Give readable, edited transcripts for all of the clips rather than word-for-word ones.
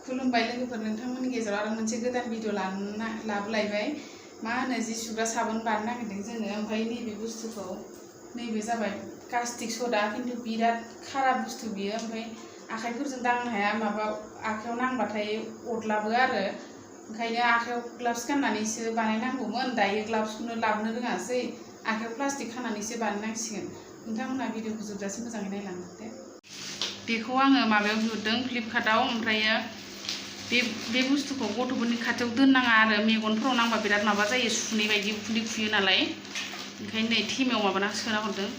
खुलुमबाय लोगोफोर, नोंथांमोननि गेजेराव आरो मोनसे गोदान भिडिअ लाबोलायबाय। मा होनो जि सुग्रा साबोन बानायनो नागिरदों जोङो। ओमफ्राय नैबे बुस्थुखौ, नैबे जाबाय कास्टिक सदा, खिन्थु बिराद खारा बुस्थु बियो। ओमफ्राय आखाइफोरजों दांनो हाया, माबा आखाइयाव नांबाथाय अरलाबो आरो। ओंखायनो आखाइयाव ग्लाभ्स गाननानैसो बानायनांगौमोन। दायो ग्लाभ्सखौनो लाबोनो रोङासै, आखाइयाव प्लास्टिक खानानैसो बानायनांसिगोन। नोंथांमोनहा भिडिअखौ जोबजासे मोजाङै नायलांदो। बेखौ आङो माबायाव बिहरदों, फ्लिपकार्टआव। ओमफ्रायो बे बुस्थुखौ गथ'फोरनि खाथियाव दोननाङा आरो, मेगनफोराव नांबा बिराद माबा जायो, सुनै बायदि उखुन्दै खुयो नालाय। ओंखायनो नै थेमायाव माबाना सोना हरदों।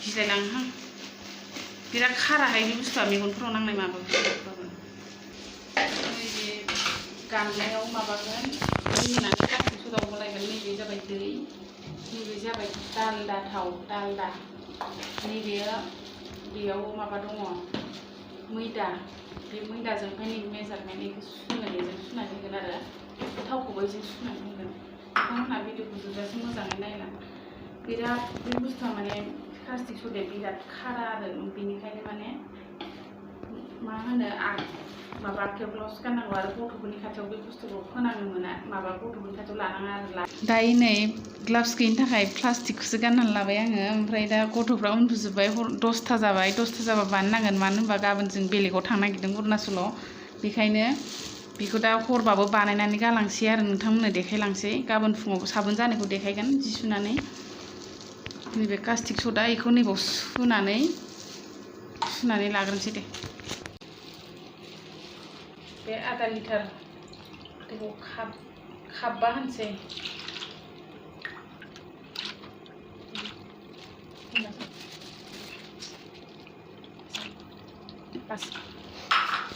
गिलायलाङोहां, बिराद खाराहाय बे बुस्थुआ, मेगनफोराव नांनाय माबाबाबो। नैबे गामलायाव माबागोन, होनानै प्लास्टिक सदायाव गलायगोन। नैबे जाबाय दै, नैबे जाबाय दालदा थाव, दालदा। बेयाव माबा दङ, मैदा। बे मैदाजों ओमफ्राय नैबे मेजारमेन्ट, बेखौ सुनानै होगोन आरो थावखौबो जों सुनानै होगोन। नोंथांमोनहा भिडिअखौ जोबजासे मोजाङै नायलां। बिराद बे बुस्थुआ माने प्लास्टिक सदाया बिराद खारा आरो, बेनिखायनो माने मा होनो माबा आखाइयाव ग्लाभ्स गाननांगौ आरो गथ'फोरनि खाथियाव बे बुस्थुखौ फोनांनो मोना, माबा गथ'फोरनि खाथियाव लानाङा आरो। दायो नै ग्लाभ्स गैयिनि थाखाय प्लास्टिकखौसो गाननानै लाबाय आङो। ओमफ्राय दा गथ'फ्रा उन्दुजोब्बाय, 10था जाबाय। 10था जाबा बानायनांगोन, मानो होनबा गाबोन जों बेलेगाव थांनो नागिरदों, अरुणाचलाव। बेखायनो बेखौ दा हरबाबो बानायनानै गालांसै आरो नोंथांमोननो देखायलांसै। गाबोन फुङाव साबोन जानायखौ देखायगोन, जि सुनानै। नैबे कास्टिक सदा, बेखौ नैबाव सुनानै लाग्रोनोसै दे। बे आधा लिटार दैखौ खाबबा होनसै।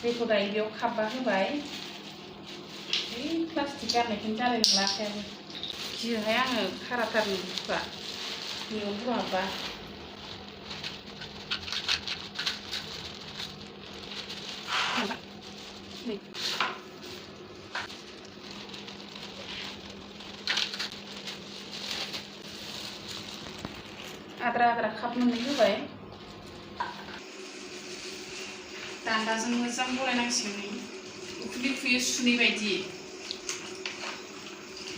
दैखौ दायो बेयाव खाबबा होबाय। प्लास्टिक गारनायखौनो जालाय नंला आखायाबो। गियोहाय आङो, खाराथारनि बुस्थुआ, मेगनफोराव हाबबा। आद्रा खाप मोननै होबाय। दान्दाजों मोजां गलायनांसिगोन। उखुन्दै खुयो, सुनै बायदि।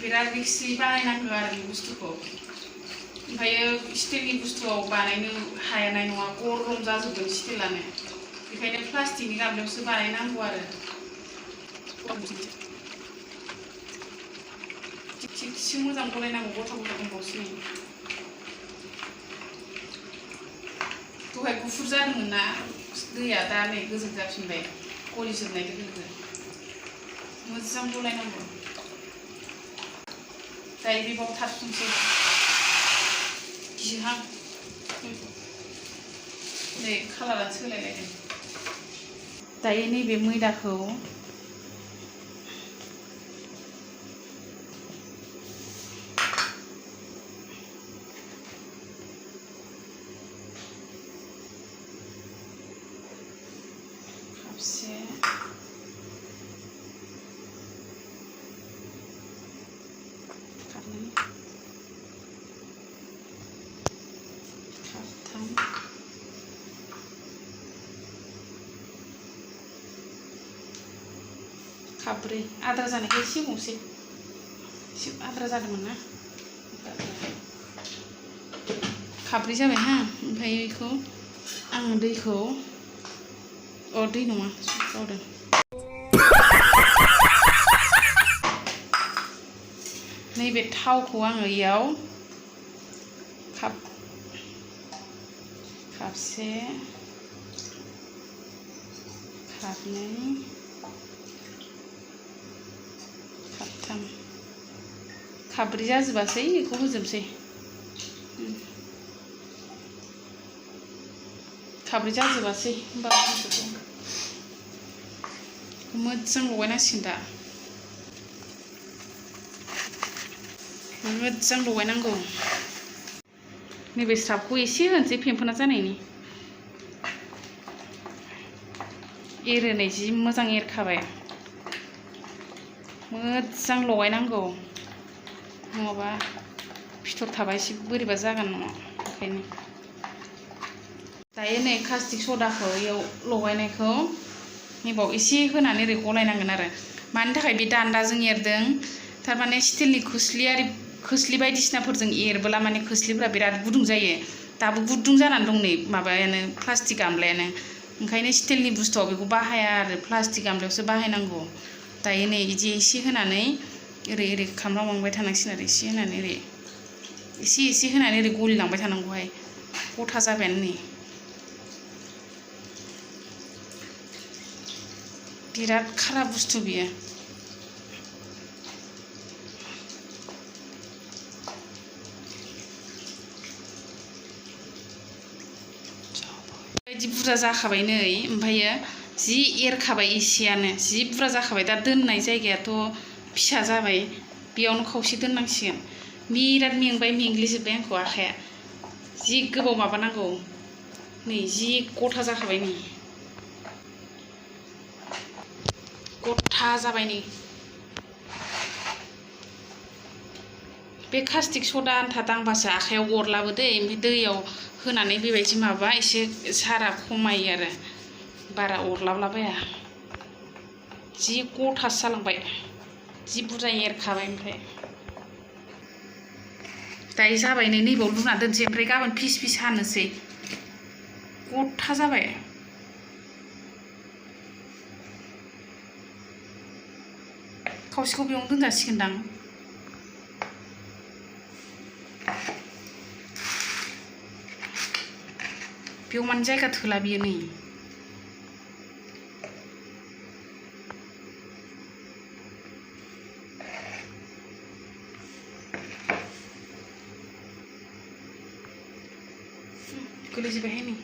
बिराद रिक्सि बानायनांगौ आरो बे बुस्थुखौ। ओमफ्रायो स्टिलनि बुस्थुआव बानायनो हानाय नङा, गरम जाजोबगोन स्टिलानो। बेखायनो प्लास्टिकनि गामलायावसो बानायनांगौ आरो। थिगसे मोजां गलायनांगौ, गथा दंबावसो नै। दहाय गुफुर जादोंमोन ना दैया, दा नै गोजों जाफिनबाय, गलिजोबनाय लोगो लोगो। मोजां गलायनांगौ। दायो बेबाव थाबफिनसै, गिहां। नै कालारानो सोलायलायदों। दायो नैबे मैदाखौ खाबसे, खाबनै, खाबथाम, खाब्रै। आद्रा जानायखौ एसे होबावनोसै, एसे आद्रा जादोंमोन ना। खाब्रै जाबाय हा। ओमफ्राय बेखौ आङो दैखौ, दै नङा, बावदों। नैबे थावखौ आङो इयाव खाबसे, खाबनै, खाबथाम, खाब्रै जाजोबासै, बेखौ होजोबसै। खाब्रै जाजोबासै, होमबाबो होजोबगोन। मोजां लगायनांसिगोन दा, मोजां लगायनांगौ। नैबे स्राबखौ एसे होनोसै, फेंफोना जानायनि। एरो नै, जि मोजां एरखाबाय। मोजां लगायनांगौ, नङाबा फिथर थाबा एसे बोरैबा जागोन नङा। ओंखायनो दायो नै कास्टिक सदाखौ इयाव लगायनायखौ नैबाव एसे होनानै ओरै गलायनांगोन आरो मानि थाखाय बे दान्दाजों एरदों थारमाने स्टिलनि खोस्लि बायदिसिनाफोरजों एरबोला माने खोस्लिफोरा बिराद गुदुं जायो दाबो गुदुं जानानै दं नै माबायानो प्लास्टिक गामलायानो ओंखायनो स्टिलनि बुस्थुआव बेखौ बाहाया आरो प्लास्टिक गामलायावसो बाहायनांगौ दायो नै बिदि एसे होनानै ओरै ओरै खामलांबाय थानांसिगोन आरो एसे होनानै ओरै एसे होनानै ओरै गलिलांबाय थानांगौहाय गथा जाबायानो नै बिराद खारा बुस्थु बियो बायदि बुरजा जाखाबाय नै ओमफ्रायो जि एरखाबाय एसेयानो जि बुरजा जाखाबाय दा दोननाय जायगायाथ' फिसा जाबाय बेयावनो खावसे दोननांसिगोन बिराद मेंबाय मेंग्लिजोब्बाय आंखौ आखाया जि गोबाव माबानांगौ नै जि गथा जाखाबाय नै गथा जाबाय नै बे कास्टिक सदा आन्था दांबासो आखायाव अरलाबो दै ओमफ्राय दैयाव होनानै बेबायदि माबा एसे सारा खमायो आरो बारा अरलाबलाबाया जि गथासो जालांबाय जि बुरजा एरखाबाय ओमफ्राय दायो जाबाय नै नैबाव लुना दोनसै ओमफ्राय गाबोन फिस फिस हानोसै गथा जाबाय खावसेखौ बेयावनो दोनजासिगोनदां बेयाव माने जायगा थोला बियो नै गोलैजोब्बायहाय नै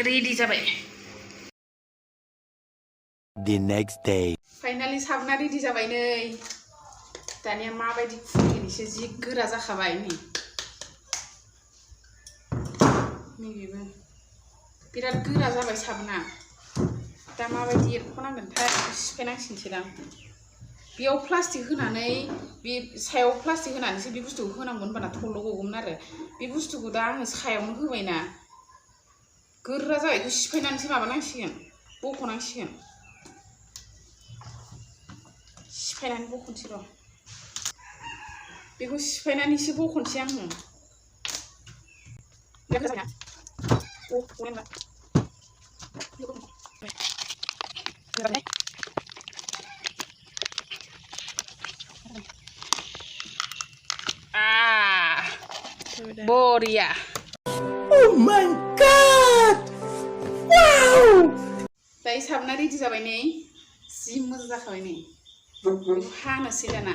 रेडि जाबाय The next day. फाइनालि साबना रेडि जाबाय नै दानिया माबायदि खुलिगोन एसे जि गोरा जाखाबाय नै नैबेबो बिराद गोरा जाबाय साबना दा माबायदि एरख'नांगोनथाय सिफायनांसिगोनसोदां बेयाव प्लास्टिक होनानै बे सायाव प्लास्टिक होनानैसो बे बुस्थुखौ होनांगौमोन होनबाना थल्ल' गगौमोन आरो बे बुस्थुखौ दा आङो सायावनो होबायना गोरा जाबाय बेखौ सिफायनानैसो माबानांसिगोन बख'नांसिगोन सिफायनानै बख'नोसै र' बेखौ सिफायनानैसो बख'नोसै आङो बिराद गोरा जाबायना बरिया Oh my God! Wow! दायो साबना रेडि जाबाय नै जि मोजां जाखाबाय नै बेखौ हानोसै दाना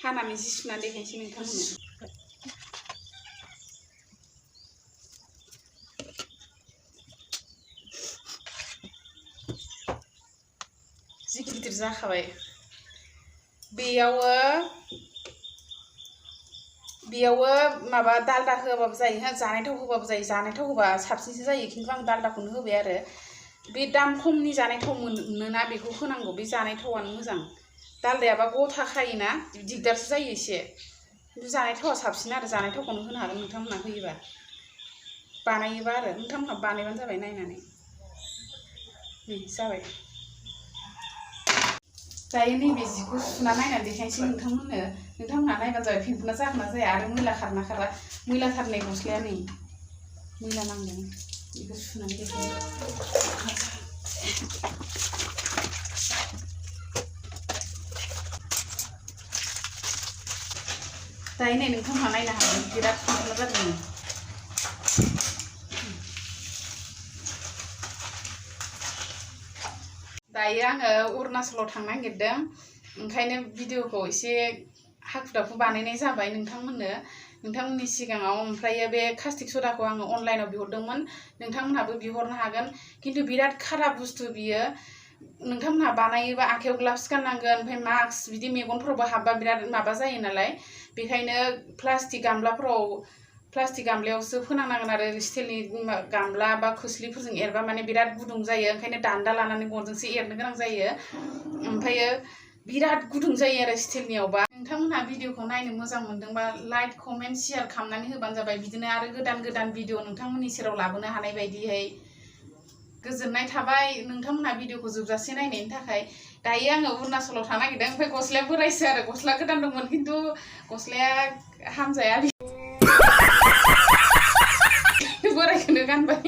हानानै जि सुनानै देखायनोसै नोंथांमोननो जि गिदिर जाखाबाय बेयावबो माबा दालदा होआबाबो जायो हा जानाय थाव होबाबो जायो जानाय थाव होबा साबसिनसो जायो खिन्थु आं दालदाखौनो होबाय आरो बे दाम खमनि जानाय थाव मोनोना बेखौ होनांगौ बे जानाय थावानो मोजां दालदायाबा गथा खायोना दिगदारसो जायो एसे खिन्थु जानाय थावा साबसिन आरो जानाय थावखौनो होनो हागोन नोंथांमोनहा होयोबा बानायोबा आरो नोंथांमोनहा बानायबानो जाबाय नायनानै नै जाबाय दायो नैबे जिखौ सुना नायनानै देखायनोसै नोंथांमोनहा नायबानो जाबाय फेंफोना जागोन ना जाया आरो मैला खारना खारा मैलाथारनाय गस्लाया नै मैला नांदों बेखौ सुनानै देखायनो दायो नै नोंथांमोनहा नायनो हागोन बिराद फेंफोना जादों दायो आङो अरुणाचलाव थांनो नागिरदों ओंखायनो भिडिअखौ एसे हाखु दाखु बानायनाय जाबाय नोंथांमोननि सिगाङाव ओमफ्रायो बे कास्टिक सदाखौ आङो अनलाइनाव बिहरदोंमोन नोंथांमोनहाबो बिहरनो हागोन खिन्थु बिराद खाराब बुस्थु बियो नोंथांमोनहा बानायोबा आखायाव ग्लाभ्स गाननांगोन ओमफ्राय मास्क बिदि मेगनफोरावबो हाबबा बिराद माबा जायो नालाय बेखायनो प्लास्टिक गामलायावसो फोनांनांगोन आरो स्टिलनि गामला बा खोस्लिफोरजों एरबा माने बिराद गुदुं जायो ओंखायनो दान्दा लानानै गनजोंसो एरनो गोनां जायो ओमफ्रायो बिराद गुदुं जायो आरो स्टिलनियावबा नोंथांमोनहा भिडिअखौ नायनो मोजां मोनदोंबा लाइक कमेन्ट शेयार खालामनानै होबानो जाबाय बिदिनो आरो गोदान भिडिअ नोंथांमोननि सेराव लाबोनो हानाय बायदियै गोजोननाय थाबाय नोंथांमोनहा भिडिअखौ जोबजासे नायनायनि थाखाय दायो आङो अरुणाचलाव थांनो नागिरदों ओमफ्राय गस्लाया बोरायसो आरो गस्ला गोदान दंमोन खिन्थु गस्लाया हामजाया बोरायखौनो गानबाय